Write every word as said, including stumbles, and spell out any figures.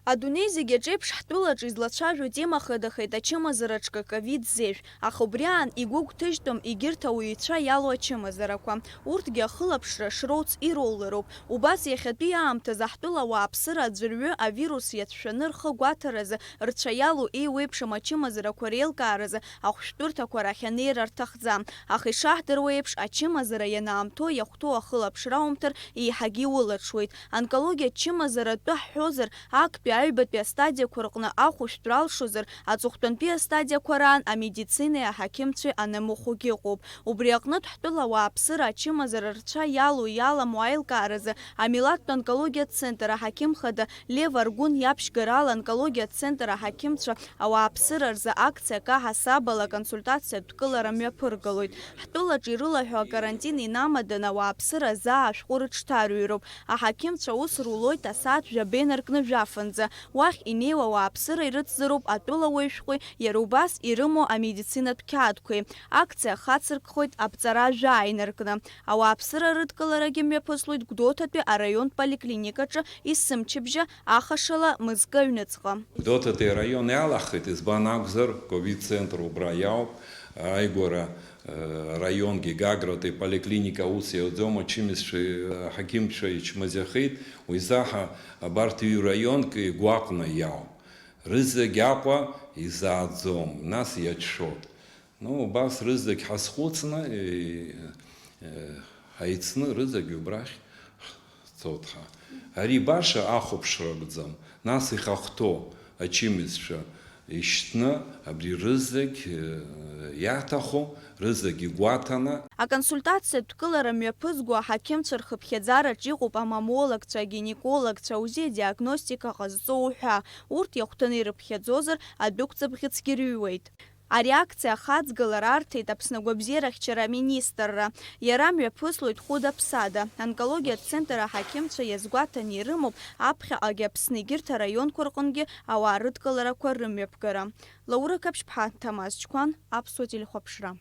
Адунеи зегь аҿеиԥш ҳтәылаҿы излацәажәо тема хадахеит ачымазараҿы ковид зежә, аха убри аан игәыгәҭажьтәым егьырҭ ауаҩцәа иалоу ачымазарақәа. Урҭгьы ахылаԥшра шроуц ироулароуп. Убас иахьатәи аамҭазы ҳтәыла ауааԥсыра аӡәырҩы авирус иацәшәаны рхы гәаҭаразы, рцәа иалоу еиуеиԥшым ачымазарақәа реилкааразы ахәшәтәырҭақәа рахь анеира рҭахӡам. Аха ишаҳдыруа еиԥш, ачымазара ианаамҭоу иахәҭоу ахылаԥшра аумҭар еиҳагьы иулаҽуеит. Онкологиатә чымазара атәы ҳҳәозар, актәи аҩбатәи астадиақәа рҟны ахәшәтәра алшозар, аҵыхәтәантәи астадиақәа раан амедицинеи аҳақьымцәеи анымхәогьы ыҟоуп. Убри аҟнытә ҳтәыла ауааԥсыра ачымазара рцәа иалоу иаламоу аилкааразы амилаҭтә онкологиатә центр аҳақьым хада Лев Аргәын иаԥшьгарала онкологиатә центр аҳақьымцәа ауааԥсыра рзы акциа каҳасабала аконсультациатә кылара мҩаԥыргалоит. Ҳтәылаҿы ирылаҳәо акарантин инамаданы ауааԥсыра заа ашәҟәы рыҽҭарыҩроуп. Аҳақьымцәа аус рулоит асааҭ жәаба инаркны жәафынӡа. Уахь инеиуа ауааԥсыра ирыцзароуп атәылауаҩ шәҟәи иара убас ирымоу амедицинатә қьаадқәеи. Акциа хацыркхоит аԥҵара жәаа инаркны. Ауааԥсыра рыдкыларагьы мҩаԥыслоит Гәдоуҭатәи араионтә поликлиникаҿы есымчыбжьа ахашала мызкы аҩныҵҟа. Гәдоуҭатәи араион иалахеит, избан акәзар, ковид-центр убра иауп, ааигәара, э, араионгьы Гагратәи поликлиника аус иауӡом, ачымазцәеи, э, аҳақьымцәеи ичмазаҩхеит, уи заҳа абарҭ ҩ-раионк игәаҟны иауп. Рызегь Аҟәа изааӡом, нас иаччоит. Ну, убас рызегь ҳазхәыцны, э, э, ҳаицны рызегь убрахь ҳцоит ҳәа. Ари баша ахәаԥшра акәӡам, нас ихахәҭоу ачымазцәа ишьҭны абри рызегь, э, иаҭаху рызегь игәаҭаны. Аконсультациатә кылара мҩаԥызго аҳақьымцәа рхыԥхьаӡараҿ иҟоуп амаммологцәа, агинекологцәа, аузеи диагностика ҟазҵо уҳәа. Урҭ иахәҭаны ирыԥхьаӡозар, адәықәҵа бӷьыцгьы рыҩуеит. Ари акциа ахаҵгылара арҭеит Аԥсны агәабзиарахьчара аминистрра. Иара мҩаԥыслоит хәыда-ԥсада. Онкологиатә центр аҳақьымцәа иазгәаҭаны ирымоуп аԥхьаҟагьы Аԥсны егьырҭ араионқәа рҟынгьы ауаа рыдкыларақәа рымҩаԥгара. Лаура Қаԥшьԥҳа, Ҭамаз Чқәан, Аԥсуа телехәаԥшра.